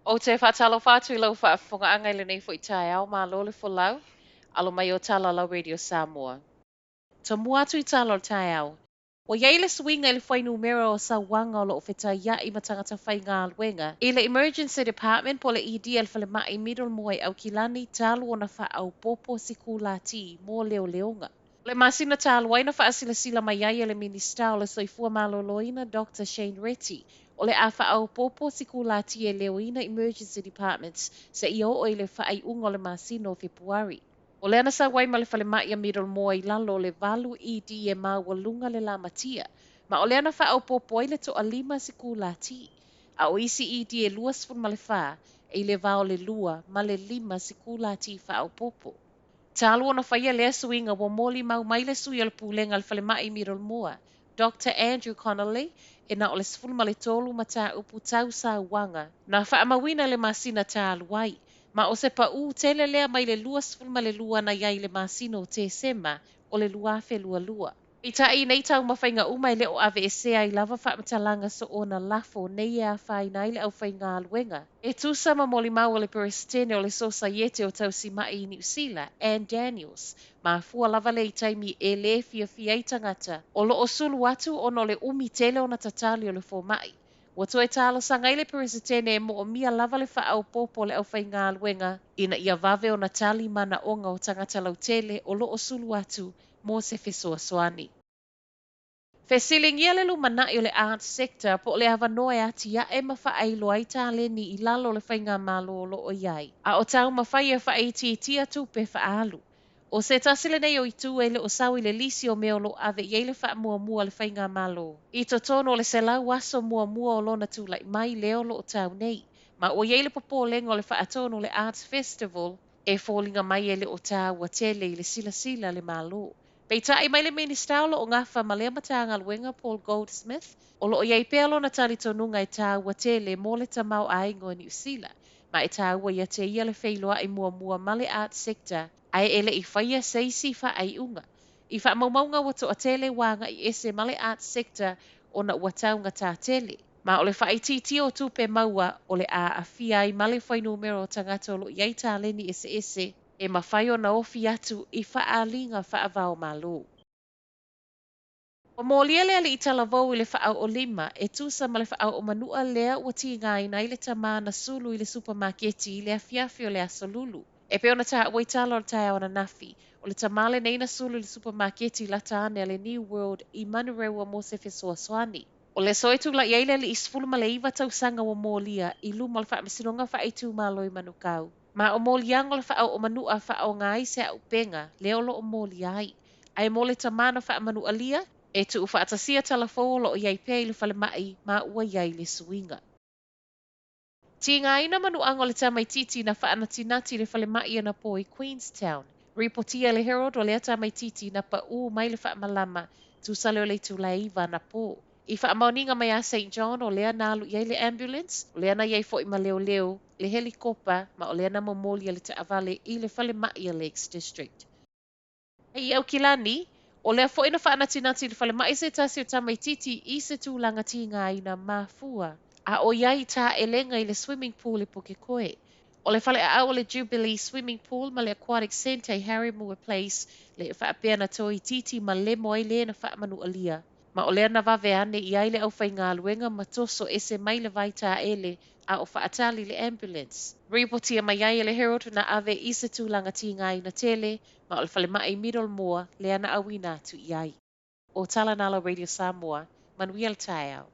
Ou te faatalofa atu i lau faafofogaaga i lenei foi taeao, malo le folau, alo mai o tala lau Radio Samoa. Tomua atu i tala o le taeao. Ua i ai le suiga i le fuainumera o sauaga o lo o fetaiai ma tagata faigaluega i le Emergency Department po o le ED a le falemai Middlemore i Aukilani talu ona faaopoopo sikulati mo leoleoga. O le masina talu ai na faasilasila mai ai e le Minisita o le Soifua Maloloina Doctor Shane Reti, o le a faaopoopo sikulati e leoina Emergency Departments seia oo i le faaiuga o le masina o Fepuari. O lea na sau ai ma le falemai a Middlemore i lalo o le 8 ED e maualuga le lamatia, ma o lea na faaopoopo ai le toalima sikulati, a o isi ED e 24 e i le va o le 2 ma le 5 sikulati faaopoopo. Talu ona faia lea suiga ua molimau mai le sui o le pulega a le falemai Middlemore, Doctor Andrew Connolly, e na o le 13 mataupu tau sauaga na faamauina i le masina talu ai, ma o se paū tele lea mai le 22 na i ai i le masina o Tesema o le 2022. Peitai i nei taumafaiga uma e le o aveesea ai lava faamatalaga soona lafo nei e afaina ai le aufaigaluega. E tusa ma molimau a le Peresetene o le Sosaiete o Tausimai i Niu Sila, Ann Daniels, mafua lava lea i taimi e lē fiafia ai tagata o lo o sulu atu ona o le umi tele ona tatali o le fomai. Ua toe talosaga ai le Peresetene e moomia lava le faaopoopo o le aufaigaluega ina ia vave ona tali manaoga o tagata lautele o lo o sulu atu mo se fesoasoani. Fesiligia le lumanai o le Arts Sector po o le avanoa e atiae ma faailoa ai taleni i lalo o le faigamalo o lo o i ai, a o taumafai e faaitiitia tupe faaalu. O se tasi lenei o itu e le o sau i le lisi o mea o lo o ave i ai le faamuamua a le faigamalo i totonu o le 100 aso muamua o lona tulai mai lea o lo o tau nei. Ma ua i ai le popolega o le faatonu o le Arts Festival e foliga mai e le o taua tele i le silasila a le Malo. Peitai mai le Minisita o lo o gafa ma lea Matagaluega Paul Goldsmith, o lo o i ai pea lona talitonuga e taua tele mo le tamaoaiga o Niu Sila, ma e taua ia te ia le feiloai muamua ma le Arts Sector ae e le i faia se isi faaiuga. I faamaumauga ua toatele ua agai ese ma le Arts Sector ona ua taugatā tele, ma o le faaitiitia o tupe maua o le a aafia ai ma le fuainumera o tagata o lo o i ai taleni eseese e mafai ona ofi atu i faaaliga faava-o-Malo. Ua molia le alii talavou i le faaoolima e tusa ma le faaoomanu'a lea ua tigaina ai le tamā na sulu i le supamaketi i le afiafi o le aso Lulu. E pei ona taua i tala o le taeao ananafi, o le tamā lenei na sulu i le supamaketi lata ane a le New World i Manurewa mo se fesoasoani. O le aso e tulai ai le alii 19 tausaga ua molia i luma o le Faamasinoga Faaitumalo i Manukau. Ma o moliaga o le faaoomanu'a faaaoga ai se auupega lea o lo o molia ai. Ae mo le tamā na faamanualia, e tuufaatasia talafou o lo o i ai pea i le falemai ma ua i ai le suiga. Tigaina manuaga o le tamaitiiti na faanatinati i le falemai anapo i Queenstown. Ripotia e le Herald o lea tamaitiiti na paū mai le faamalama tusa lea o le itula e 9 anapo. I faamaoniga mai a St John o lea na alu i ai le ambulance, o lea na i ai foi ma leoleo, le helikopa, ma o lea na momoli a le taavale i le falemai a Lakes District. I Aukilani, o lea foi na faanatinati i le falemai se tasi o tamaitiiti i se tulaga tigaina mafua, a o i ai taelega i le swimming pool i Pukekohe. O le faleaau o le Jubilee Swimming Pool ma le Aquatic Centre i Harry Moore Place le faapea na toeitiiti ma lemo ai le na faamanualia. Ma o lea na vave ane i ai le aufaigaluega ma toso ese mai le vai taele a o faatali le ambulance. Ripotia mai ai e le Herald na ave i se tulaga tigaina tele ma o le falemai Middlemore lea na auina atu i ai. O tala nā lau Radio Samoa, manuia le taeao.